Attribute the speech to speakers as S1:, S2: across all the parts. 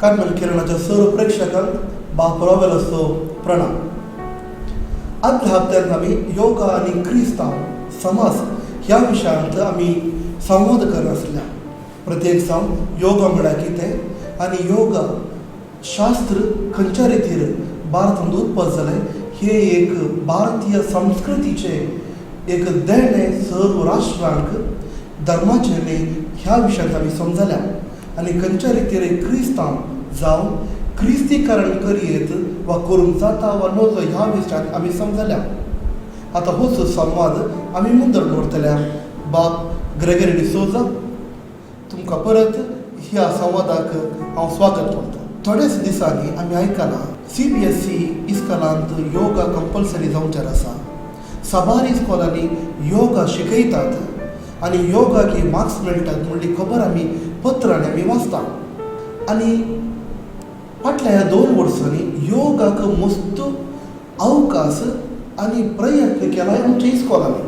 S1: Carmel किरणाच्या सर्व प्रेक्षकांक बाप रोवेलाचो प्रणाम. आदल्या हप्त्यांत आमी योगा आनी क्रिस्तांव समाज ह्या विशयांत आमी संवाद करनासल्या. प्रत्येक जावन योगा म्हळ्यार कितें आनी योगा शास्त्र खंयच्या रितीर भारतांत उत्पन्न जालें हे एक भारतीय संस्कृतीचें एक देणें सर्व राष्ट्रांक धर्माचें न्ही ह्या विशयांत आमी समजल्या आनी खंयच्या रितीर एक क्रिस्तांव जावं क्रिस्तीकरण करयेत वा करूंक जाता वा नजो ह्या विशयांत आमी समजल्या. आतां होच संवाद आमी मुंदर दवरतल्या. बाब ग्रेगरी डिसोजा, तुमकां परत ह्या संवादाक हांव स्वागत करतां. थोड्याच दिसांनी आमी आयकलां CBSE इस्कोलांत योगा कंपल्सरी जावचेर आसा. साबार इस्कोलांनी योगा शिकयतात आनी योगाक मार्क्स मेळटात म्हणली खबर आमी पत्रांनी आमी वाचता. आनी फाटल्या ह्या 2 वर्सांनी योगाक मस्त अवकाश आनी प्रयत्न केला आमच्या इस्कोलांनी.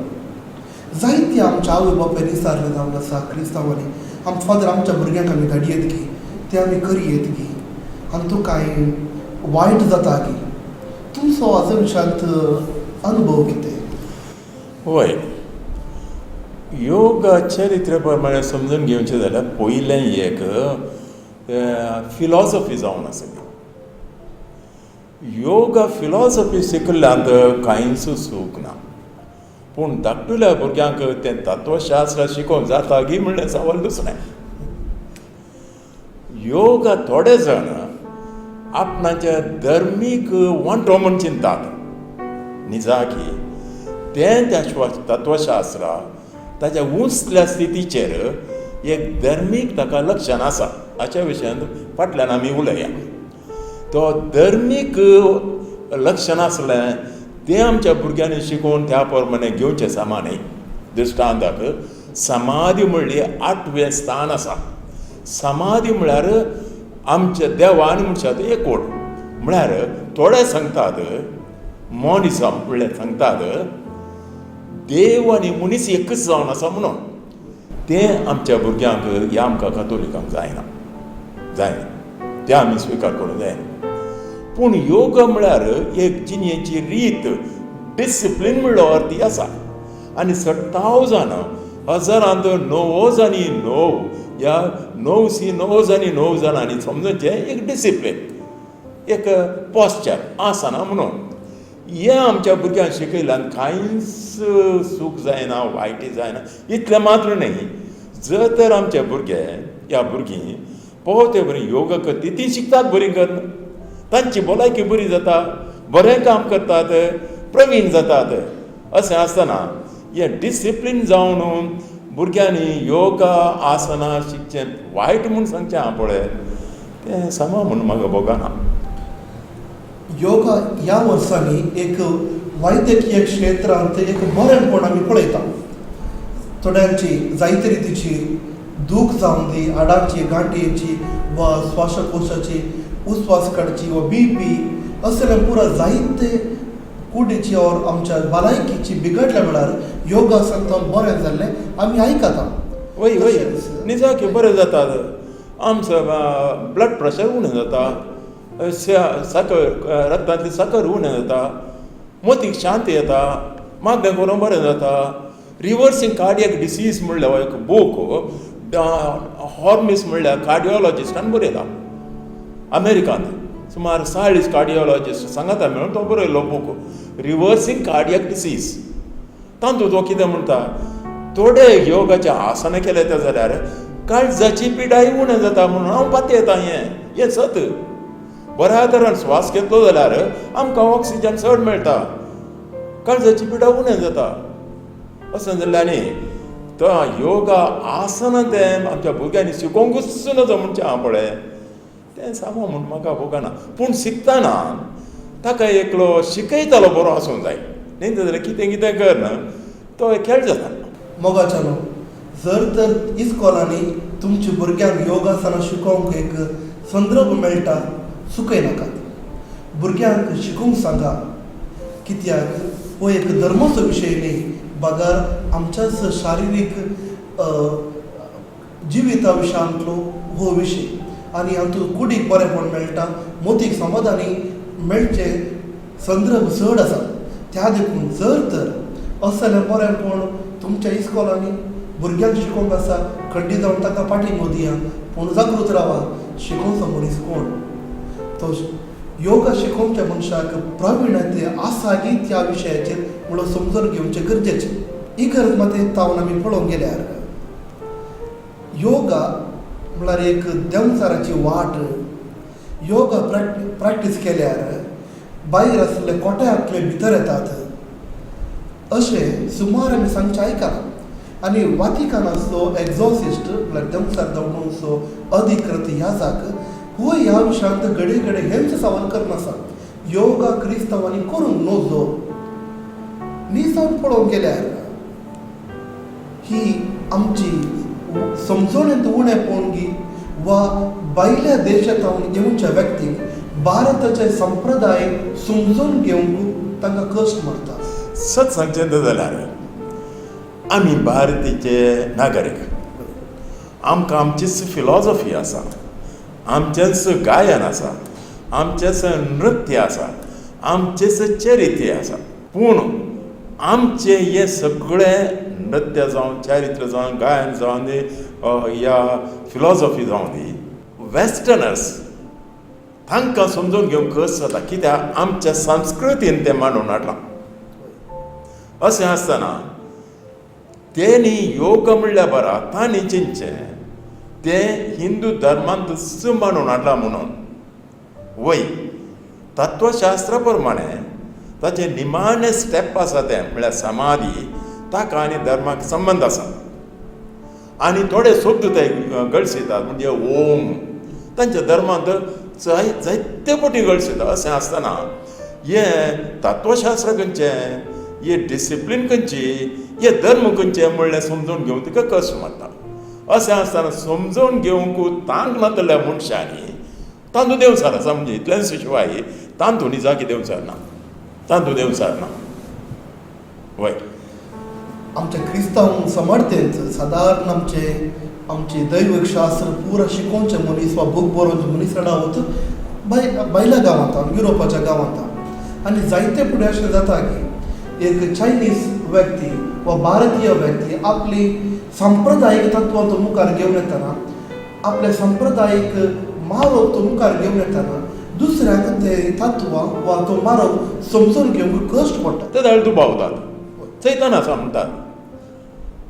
S1: जायते आमच्या आवय बापायनी विचारलें जावन आसा क्रिस्तांवांनी, आम फादर आमच्या भुरग्यांक आमी धाडयेत गी, ते आमी करयेत गी, आनी तूं कांय वायट जाता गी? तुमचो हाजो विशयांत अनुभव कितें?
S2: वय, योगा चरित्र प्रमाणे समजून घेवचें जाल्यार पयलें एक फिलॉसॉफी जावन आसली. योगा फिलॉसॉफी शिकल्ल्यांत कांयच सूख ना, पूण धाकटुल्या भुरग्यांक तें तत्वशास्त्र शिकोवंक जाता गी म्हणलें सवाल दुसरें. योगा थोडे जाण आपणाच्या धर्मीक वांटो म्हूण चिंतात, निजाकी तें त्या तत्वशास्त्रा ताच्या उंचल्या स्थितीचेर एक धर्मीक ताका लक्षण आसा. हाच्या विशयांत फाटल्यान आमी उलया. तो धर्मीक लक्षण आसलें तें आमच्या भुरग्यांनी शिकोवन त्या प्रमाणे घेवचें समा न्ही. दृश्टांताक समाधी म्हणली 8वें स्थान आसा. समाधी म्हळ्यार आमच्या देवा आनी मनशाचो एकवट. म्हळ्यार थोडे सांगतात मॉनिझम म्हणल्यार सांगतात देव आनी मनीस एकच जावन आसा म्हणून. तें आमच्या भुरग्यांक ह्या आमकां कातोलिकांक जायना, जायना तें आमी स्विकार करूंक जायना. पूण योगा म्हळ्यार एक जिणेची रीत, डिसिप्लीन म्हणलो अर्थ आसा. आनी सत्ताव जाण हजारांत 9 आनी 9 ह्या 9 आनी 9 जाणांनी समजूचें एक डिसिप्लीन, एक पॉस्चर आसना म्हणून. हें आमच्या भुरग्यांक शिकयल्यान कांयच सूख जायना, वायटय जायना. इतलें मात्र न्ही, जर तर आमचे भुरगे ह्या भुरगीं पोवते बरी योगा करती ती शिकतात बरी करून, तांची भलायकी बरी जाता, बरें काम करतात, प्रवीण जातात. अशें आसतना हें डिसिप्लीन जावन भुरग्यांनी योगा आसनां शिकचें वायट म्हूण सांगचें हांव पळय तें समा म्हूण म्हाका भोगना.
S1: योगा ह्या वर्सांनी एक वैद्यकीय क्षेत्रांत एक बरेंपण आमी पळयता. थोड्यांची जायते रितीची दूख जावन दी, हाडांची, गांठयेची वा श्वासकोशाची, उस्वास काडची वा BP असले पुरा जायते कुडीची और आमच्या भलायकीची बिगडल्या वेळार योगासन बरें जाल्लें आमी आयकता.
S2: वय वय निजाकी बरें जाता. आमचो ब्लड प्रेशर उणें जाता, साकर रक्तांतली साकर उणें जाता, मोतीक शांती येता, मागणें करून बरें जाता. रिवर्सींग कार्डियक डिसीज म्हणल्यार एक बूक हॉर्मिस म्हणल्यार कार्डियोलॉजिस्टान बरयला अमेरिकांत. सुमार 40 कार्डियोलॉजिस्ट सांगाता मेळून तो बरयलो बूक रिवर्सींग कार्डियक डिसीज. तातूंत तो कितें म्हणटा, थोडे योगाचे आसनां केले ते जाल्यार काळजाची पिडाय उणें जाता म्हणून हांव पातयेता. हें हें सत. बऱ्या तरान श्वास घेतलो जाल्यार आमकां ऑक्सिजन चड मेळटा, काळजाची पिडा उणें जाता. अशें जाल्ल्यानी तो योगा आसना तें आमच्या भुरग्यांनी शिकोवंकूच नजो म्हणचें हांव पळय तें सामो म्हूण म्हाका भोगना. पूण शिकतना ताका एकलो शिकयतालो बरो आसूंक जाय, न्ही जाल्यार कितें कितें कर ना तो खेळ जाता.
S1: मोगाच्यानो, जर तर इस्कॉलांनी तुमच्या भुरग्यांक योगासनां शिकोवंक एक संदर्भ मेळटा, चुकयनाकात. भुरग्यांक शिकूंक सांगा, कित्याक हो एक धर्माचो विशय न्ही, बगर आमच्याच शारिरीक जिविता विशयांतलो हो विशय. आनी हातूंत कुडीक बरेंपण मेळटा, मोतीक समाधानी मेळचे संदर्भ चड आसा. त्या देखून जर तर असलें बरेंपण तुमच्या इस्कॉलांनी भुरग्यांक शिकोवंक आसा, खंडीत जावन ताका फाटीं दिया, पूण जागृत रावा. शिकोवचो मनीस कोण, तो योगा शिकोवच्या मनशाक प्रवीणते आसा की त्या विशयाचेर म्हणून समजून घेवचें गरजेचें. ही गरज मात तावन आमी पळोवंक गेल्यार योगा म्हळ्यार एक देंवचाराची वाट. योगा प्रॅक्टीस केल्यार भायर आसले कोट्यांतले भितर येतात अशें सुमार आमी सांगचें आयकलां. आनी वातिकानाचो एक्झॉसिस्ट म्हळ्यार देंवचार दवणूचो अधिकृत याजाक हो ह्या विशयांत घडये घडये हेंच सवाल करून आसा, योगा क्रिस्तांवांनी करूंक नजो. निजान पळोवंक गेल्यार ही आमची समजणेंत उणेपणगी वा भायल्या देशांत येवच्या व्यक्तीक भारताचे संप्रदाय समजून घेवंक तांकां कश्ट मारता.
S2: सत सांगचें जाल्यार आमी भारतीचे नागरीक, आमकां आमचीच फिलॉसॉफी आसा, आमचेंच गायन आसा, आमचेंच नृत्य आसा, आमचेंच चरित्र्य आसा. पूण आमचें हें सगळें नृत्य जावं, चारित्र्य जावं, गायन जावं दी या फिलॉसॉफी जावं दी, वेस्टर्नर्स तांकां समजून घेवंक कस जाता, कित्याक आमच्या संस्कृतीन तें मांडून हाडलां. अशें आसतना तेणी योग म्हणल्यार बरा तांणी चिंतचें तें हिंदू धर्मांत मांडून हाडलां म्हणून. वय तत्वशास्त्रा प्रमाणे ताचें निमाणें स्टेप आसा तें म्हळ्यार समाधी, ताका आनी धर्माक संबंद आसा. आनी थोडे शब्द ते गळशितात म्हणजे ओम, तांच्या धर्मांत जायते पटी गळशिता. अशें आसतना हें तत्वशास्त्र खंयचें, हें डिसिप्लीन खंयची, हें धर्म खंयचें म्हणलें समजून घेवंक तिका कश्ट मारता. अशें आसतना समजून घेवंक तांक नातल्या मनशांनी तांतू देंवचार आसा म्हणजे इतलेंच शिवाय तांतू निजाकी देंवचार ना, तांतू देंवचार ना. वय
S1: आमच्या क्रिस्तांव समर्थेंत सादारण आमचे आमचे दैवशास्त्र पुरा शिकोवचे मनीस वा बूक बरोवचे मनीस चडावत भायल्या गांवांत, युरोपाच्या गांवांत. आनी जायते फुडें अशें जाता की एक चायनीज व्यक्ती वा भारतीय व्यक्ती आपली संप्रदायीक तत्वां तो मुखार घेवन येतना, आपले संप्रदायीक मारोग तो मुखार घेवन येतना दुसऱ्याक ते तत्वां वा तो मारोग समजून घेवंक कश्ट पडटा.
S2: ते जाल्यार दुबावतात, सैतान आसा म्हणटात.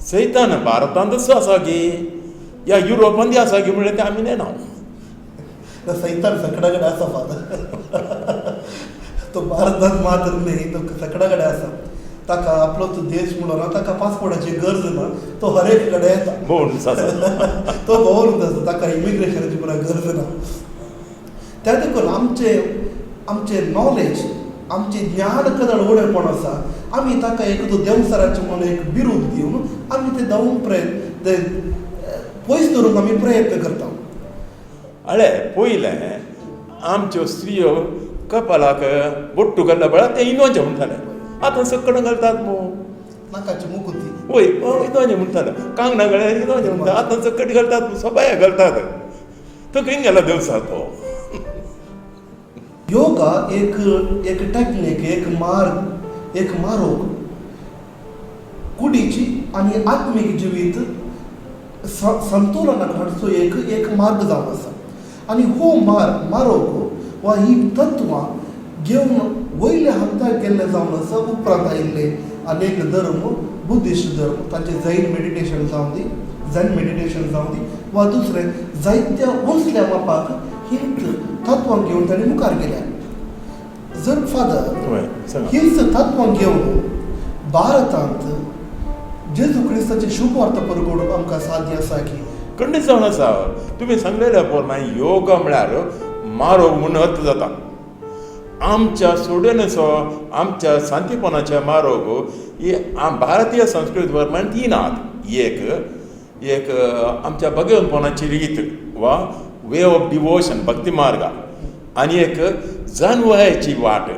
S2: सैतान भारतांतच आसा की या युरोपांत आसा की म्हणल्यार तें आमी नेना.
S1: सैतान सगळ्या कडेन आसा फादर, तो भारतांत मात्र न्ही, तो सगळ्या कडेन आसा. ताका आपलो तो देश म्हणून ना, ताका पासपोर्टाची गरज ना, तो हर एक कडेन येता,
S2: भोंवून आसा,
S1: तो भोंवून आसा, ताका इमिग्रेशनाची पुरा गरज ना. त्या देखून आमचे आमचे नॉलेज, आमचें ज्ञान कदळ उणेपण आसा, आमी ताका एक तो देंवचाराचें म्हणून एक बिरूद दिवन आमी ते धांवूंक प्रयत्न पयस दवरूंक आमी प्रयत्न करता.
S2: हळे पयलें आमच्यो स्त्रियो कपालाक बोट्टू घातल्या बळा तें इनोचें म्हणटालें, आतां सकड घालतात मू
S1: नाकाची मुकुती.
S2: वय इनोचें म्हणटालें, कांगणां घाल्यार इनोचें म्हणटा, आतां सकट घालतात, सबाया घालतात. तो खंय गेला देवचार तो?
S1: योगा एक एक टॅक्नीक, एक मार्ग, एक मारोग कुडीची आनी आत्मीक जिवीत संतुलनाक हाडचो एक एक मार्ग जावन आसा. आनी हो मारोग वा ही तत्वां घेवन वयल्या हंताक गेल्ले जावन आसा. उपरांत आयिल्ले अनेक धर्म, बुद्धिस्ट धर्म, तांचे जैन मेडिटेशन जावं दी, झॅन मेडिटेशन जावं दी वा दुसरे जायत्या उंचल्या मापाक हींच तत्वां घेवन तांणी मुखार गेल्या. जर फादर
S2: वय सांगा.
S1: हीच तत्वां घेवन भारतांत जेजू क्रिस्ताची शुभवार्ता परगडूंक आमकां साध्य आसा की?
S2: खंडीत जावन आसा. तुमी सांगलेल्या प्रमाणे योगा म्हळ्यार मारोग म्हूण अर्थ जाता. आमच्या सोडणेचो आमच्या शांतीपणाच्या मारोग ही भारतीय संस्कृती प्रमाण ती नात. एक एक आमच्या भगवंतपणाची रीत वा वे ऑफ डिवोशन भक्ती मार्ग, आनी एक जानवयाची वाट,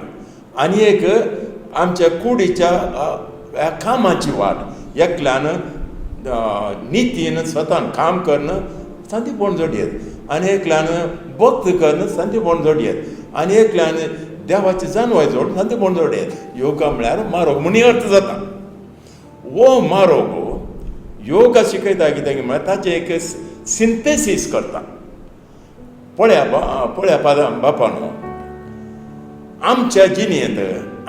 S2: आनी एक आमच्या कुडीच्या कामाची वाट. एकल्यान नितीन स्वतान काम करून शांतीपण जोडयेत, आनी एकल्यान भक्त करून शांतीपण जोडयेत, आनी एकल्यान देवाची जानवाय जोड शांतीपण जोडयेत. योगा म्हळ्यार मारोग म्हणी अर्थ जाता. वो मारोग योगा शिकयता कित्याक म्हळ्यार ताचें एक सिंथेसीस करता. पळया पळया बापानो, आमच्या जिणेंत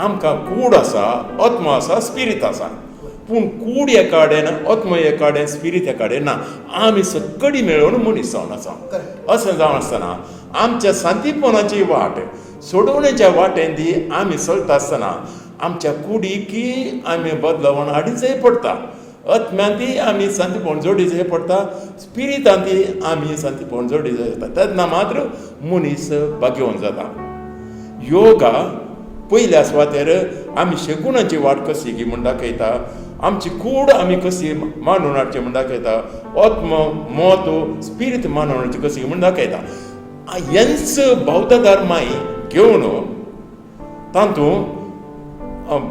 S2: आमकां कूड आसा, आत्मो आसा, स्पिरीत आसा. पूण कूड एका कडेन, आत्मो एका कडेन, स्पिरीत एका कडेन ना. आमी सकडी मेळून मनीस जावन आसा. अशें जावन आसतना आमच्या शांतीपणाची वाट सोडोवण्याच्या वाटेन ती आमी चलता आसतना आमच्या कुडीकी आमी बदलावण हाडीचें पडटा, आत्म्यांती आमी शांतीपण जोडीचें पडटा, स्पिरितांती आमी शांतीपण जोडीचें पडटा. तेन्ना मात्र मनीस भाग्यवंत जाता. योगा पयल्या सुवातेर आमी शेगुणाची वाट कशी की म्हूण दाखयता, आमची कूड आमी कशी मानून हाडची म्हूण दाखयता, आत्म मत स्पिरीत मानून हाडची कशी म्हूण दाखयता. हेंच बौद्ध धर्माय घेवन तातूंत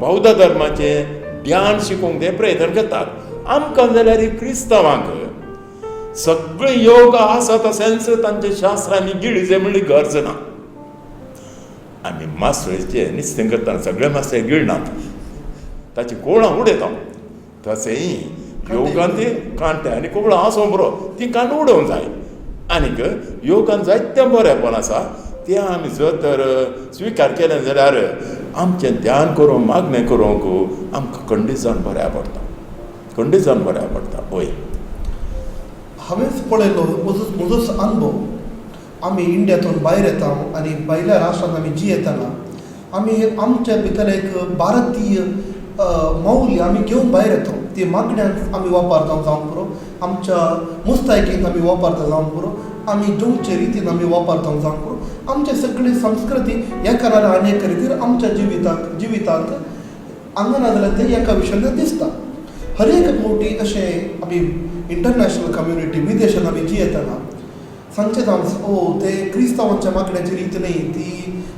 S2: बौद्ध धर्माचें ध्यान शिकोवंक ते प्रयत्न करतात. आमकां जाल्यार क्रिस्तांवांक सगळे योग आसा तशेंच तांचे शास्त्र आमी गिळीचें म्हणली गरज ना. आमी मासळेचें नुस्तें करतना सगळे मासळे गिळनात, ताची कोळां उडयता. तशेंय योगान ती कांटे आनी कोवळां आसूं बरो ती कांट उडोवंक जाय. आनीक योगान जायतें बरेंपण आसा तें आमी जर तर स्विकार केलें जाल्यार आमचें ध्यान करूंक मागणें करूंक आमकां खंडीत जावन बऱ्या पडटा, खंडीत जावन बऱ्या पडटा. हय,
S1: हांवेंच पळयलो म्हजोच अनुभव. आमी इंडियांतून भायर येता आनी भायल्या राष्ट्रांत आमी जियेतना आमी आमच्या भितर एक भारतीय मौल्य आमी घेवन भायर येता. ती मागण्यांत आमी वापरता जावंक पुरो, आमच्या मुस्तायकींत आमी वापरता जावंक पुरो, आमी जेवचे रितीन आमी वापरता जावंक पुरो. आमचे सगळी संस्कृती एका नाजाल्यार आनी एका रितीन आमच्या जिवितांत हांगा ना जाल्यार तें एका विशयान दिसता. हर एक फावटी अशें आमी इंटरनॅशनल कम्युनिटी विदेशांत आमी जियेतना सांगचें जावन ओ ते क्रिस्तांवांच्या मागण्याची रीत न्हय ती,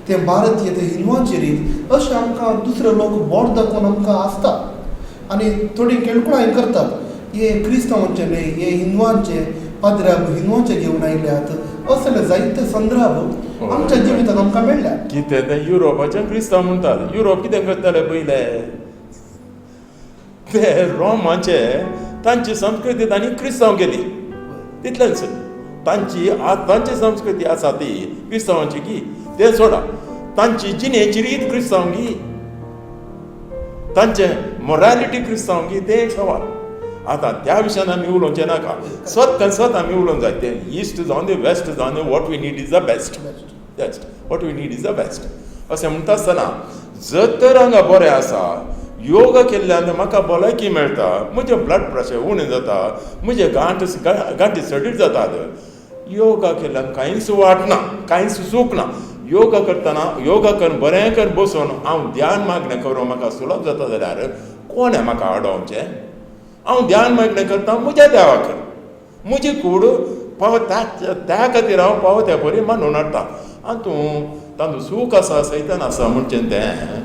S1: ते भारतीय ते हिंदवांची रीत, अशें आमकां दुसरे लोक बोट दाखोवन आमकां आसता आनी थोडीं केळकुळांय करतात. हे क्रिस्तांवांचे न्हय, हे हिंदवांचे, पाद्र्याब हिंदवांचे घेवन आयल्यात, असले जायते संदर्भ आमच्या जिवितांत आमकां मेळ्ळ्यात.
S2: कितें तें युरोपाचें क्रिस्तांव म्हणटात. युरोप कितें करताले पयले ते रोमाचे तांची संस्कृती तांणी क्रिस्तांव केली तितलेंच. तांची तांची संस्कृती आसा ती क्रिस्तांवांची की तें सोडा, तांची जिणेची रीत क्रिस्तांव की, तांचें मोरालिटी क्रिस्तांव की, तें एक सवाल. आतां त्या विशयान आमी उलोवचें नाका. सत सत आमी उलोवंक जाय. तें इस्ट जावन दी वेस्ट जावन दी, what we need is the best, best, what we need is the best. अशें म्हणटा आसतना जर तर हांगा बरें आसा, योगा केल्ल्यान म्हाका भलायकी मेळटा, म्हजें ब्लड प्रेशर उणें जाता, म्हजे गांठ गांठी सडीत जातात, योगा केल्ल्यान कांयच वाट ना, कांयच चूक ना. योगा करतना योगा करून बरें करून बसून हांव ध्यान मागणें करूं म्हाका सुलभ जाता जाल्यार कोणें म्हाका आडोवचें? हांव ध्यान मागणें करता म्हज्या देवाक, म्हजी कूड पाव त्या खातीर हांव पावो त्या परी मानून हाडटा. आनी तूं तातूंत सूख आसा सैतान आसा म्हणचें तें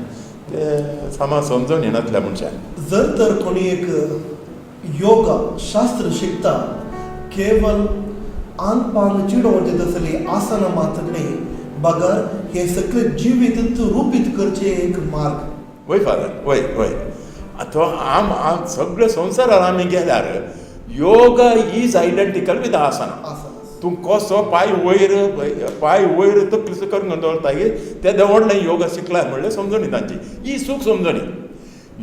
S2: तें सामा समजून येनातल्या मनशान.
S1: जर तर कोणी एक योगा शास्त्र शिकता केवल आंग पांग चिडोवचें तसली आसनां मात्र न्हय, बगर हें सगळें जिवीत रुपीत करचें एक मार्ग.
S2: वय फादर, वय वय. तो आम सगळे संवसारार आमी गेल्यार yoga is identical with asana. तूं कसो पांय वयर पांय वयर तकली करून दवरता तेदें व्हडलें योगा शिकला म्हणलें समजणी तांची ही चूक समजणी.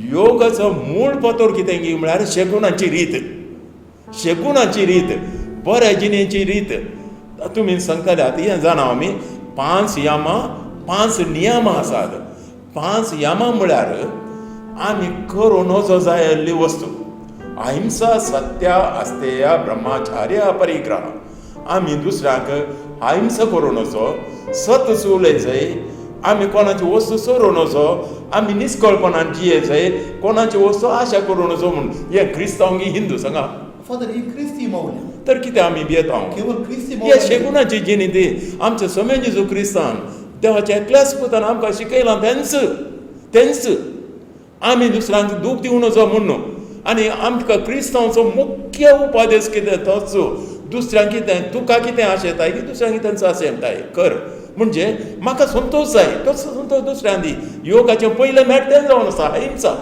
S2: योगाचो मूळ पतोर कितें की म्हळ्यार शेगुणाची रीत, शेगुणाची रीत, बऱ्या जिणेची रीत. तुमी सांगताले आतां हें जाणा आमी 5 यामां 5 नियमां आसात. 5 यामां म्हळ्यार आमी करूं नजो जाय आशिल्ली वस्तू. अहिंसा, सत्या, अस्तेय, ब्रह्मचार्य, अपरिग्रह. आमी दुसऱ्यांक अहिंसा करूं नजो, सत उलय जाय, आमी कोणाची वस्तू चोरूं नजो, आमी निस्कळपणान जिये जाय, कोणाची वस्तू आशा करूं नजो म्हूण. हें क्रिस्तांव की हिंदू सांगा?
S1: फादर, ही क्रिस्ती मौल्य.
S2: तर कितें आमी भियेता?
S1: केवळ क्रिस्ती
S2: हे
S1: मौल्य.
S2: शेगुणाची जिणी ती आमच्या सोमे जेजू क्रिस्तान देवाच्या एकल्याच पुतान आमकां शिकयलां. तेंच तेंच आमी दुसऱ्यांक दूख दिवं नजो म्हूण न्हू. आनी आमकां क्रिस्तांवचो मुख्य उपदेश कितें तोच, दुसऱ्यांक कितें तुका कितें आशेताय की दुसऱ्यांक कितें आशेताय कर, म्हणजे म्हाका संतोश जाय तोच संतोश दुसऱ्यां दी. योगाचें पयलें मेट तें जावन आसा अहिंसा.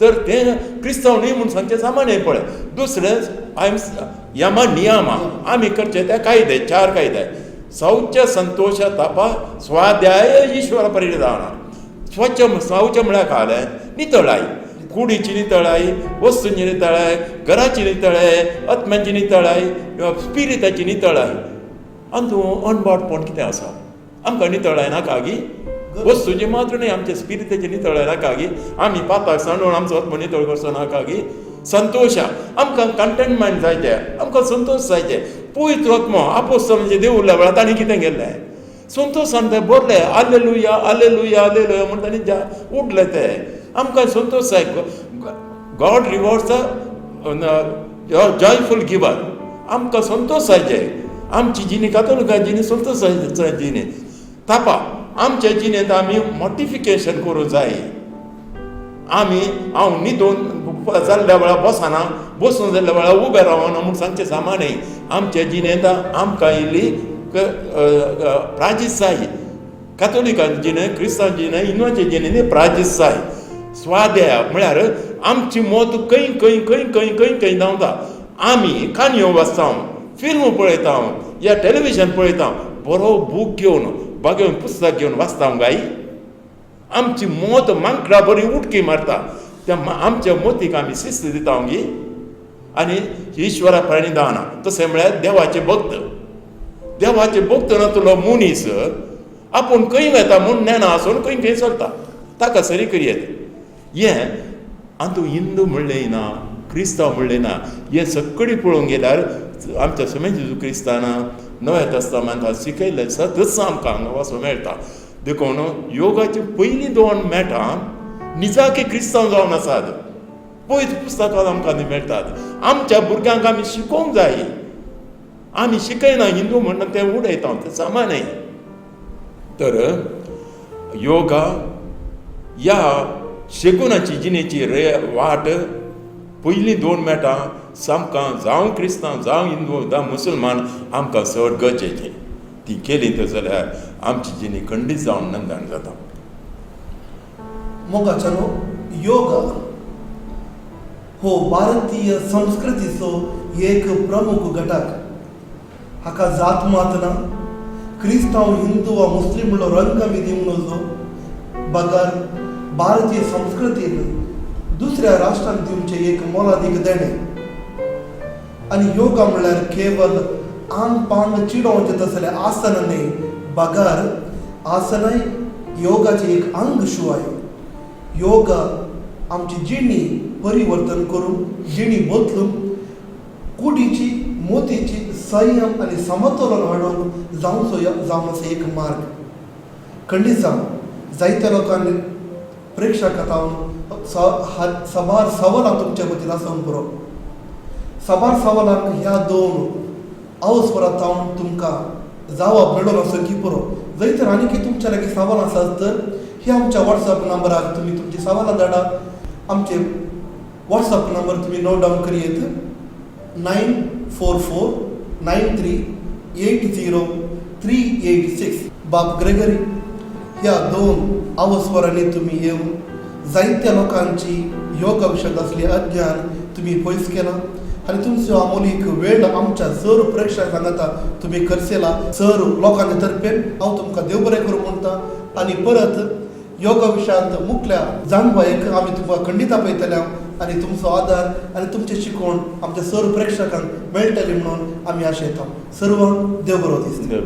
S2: तर तें क्रिस्तांव न्ही म्हूण सांगचें सामान्य पळय. दुसरें अहिंसा यमा नियमा आमी करचे ते कायदे, 4 कायदे. शौच, संतोष, तप, स्वाध्याय, ईश्वर परिधान. स्वच्छ शौच म्हळ्यार कालें नितळाय, कुडीची नितळाय, वस्तूंची नितळाय, घराची नितळाय, आत्म्याची नितळाय, स्पिरिताची नितळाय. आनी तूं अणबाटपण कितें आसा? आमकां नितळाय नाका गी? वस्तूची मात्र न्ही, आमच्या स्पिरिताची नितळाय नाका गी? आमी पाताक सांडून आमचो आत्मो नितळ करचो नाका गी? संतोश, आमकां कंटेनमेंट जाय ते, आमकां संतोश जाय ते. पवित्र आत्मो आपोस्त म्हणजे देवूरल्या वेळार तांणी कितें केल्लें? संतोशान ते बरले आलेलुया आलेलुया आलेलुया म्हूण तांणी उठले ते. आमकां संतोश जाय. God rewards the joyful giver. आमकां संतोश जाय ते. आमची जिणी कातोलिका जिणी संतोश जाय जिणी. तापा आमच्या जिणेंत आमी मोटिफिकेशन करूंक जाय. आमी हांव न्हिदून जाल्ल्या वेळार बसना, बसून जाल्ल्या वेळार उबें रावना म्हूण सांगचें सामान न्ही. आमच्या जिणेंत आमकां इल्ली प्राजीस जाय. कातोलिकांची जिणें, क्रिस्तांव जिणें, हिंदवांचे जिणें प्राजीस जाय. स्वाध्याय म्हळ्यार आमची मत खंय खंय खंय खंय खंय खंय धांवता. आमी काणयो वाचता, फिल्म पळयता या टेलिविजन पळयता, बरो बूक घेवन बागेवन पुस्तक घेवन वाचता गाय. आमची मत मांकडा बरी उडकी मारता. त्या आमच्या मोतीक आमी शिस्त दिता गी. आनी ईश्वरा प्रणिधान तशें म्हळ्यार देवाचे भक्त. देवाचे भक्त नातलो मनीस आपूण खंय वता म्हूण नेणा आसून खंय खंय चलता, ताका सरी करयेत. हें आनी तूं हिंदू म्हणलें ना, क्रिस्तांव म्हणलें ना, हें सगळीं पळोवंक गेल्यार आमच्या सोमे जेजू क्रिस्ताना नव्या तस्तामांत शिकयल्लें सतच आमकां हांगा वाचूंक मेळटा. देखून योगाची पयलीं 2 मेटां निजाकी क्रिस्तांव जावन आसात. पयलीं पुस्तकां आमकां मेळटात. आमच्या भुरग्यांक आमी शिकोवंक जाय. आमी शिकयना हिंदू म्हणून तें उडयता, तें सामान्य. तर योगा ह्या शेगुणाची जिणेची रे वाट पयलीं 2 मेटां सामकां जावं क्रिस्तांव जावं हिंदू जावं मुसलमान आमकां चड गरजेचें. ती केली तर जाल्यार आमची जिणी खंडीत जावन नंदन जाता.
S1: मोगाच्यानो, योगा हो भारतीय संस्कृतीचो एक प्रमुख घटक. हाका जात मात ना, क्रिस्तांव हिंदू वा मुस्लीम म्हणलो रंग आमी दिवंक नजो, बगर भारतीय संस्कृतीन दुसऱ्या राष्ट्रांक दिवचें एक मोलादीक देणें. आनी योगा म्हणल्यार केवल आंग पांग चिडोवचें तसलें आसन न्ही, बगर आसनय योगाचें एक अंग शिवाय योगा आमची जिणी परिवर्तन करून जिणी बदलून कुडीची मोतीची संयम आनी समतोलन हाडूंक जावचो जावन आसा एक मार्ग. खंडीत जावन जायत्या लोकांनी प्रेक्षक साबार सवालां तुमच्या वतीन आसूंक पुरो. साबार सवालांक ह्या 2 अवसरांत जावन तुमकां जावप मेळोन आसूं की पुरो. जंय तर आनी तुमच्या लागीं सवाल आसात तर ह्या आमच्या वॉट्सएप नंबरार तुमी तुमची सवालां धाडा. आमचे वॉट्सएप नंबर तुमी नोट डावन करयेत 944 93 80 386. बाब ग्रेगरी, ह्या 2 अवस्वरांनी तुमी येवन जायत्या लोकांची योगा विशयाक आसली अज्ञान तुमी पयस केलां आनी तुमचो अमोलीक वेळ आमच्या सर प्रेक्षक सांगता तुमी खर्चेला. सर लोकांच्या तर्फेन हांव तुमकां देव बरें करूं म्हणटा आनी परत योगा विशयांत मुखल्या जाणवायेक आमी तुमकां खंडीत आपयतले आनी तुमचो आदार आनी तुमचें शिकवण आमच्या सर्व प्रेक्षकांक मेळटली म्हणून आमी आशेता. सर्वांक देव बरो दिसता.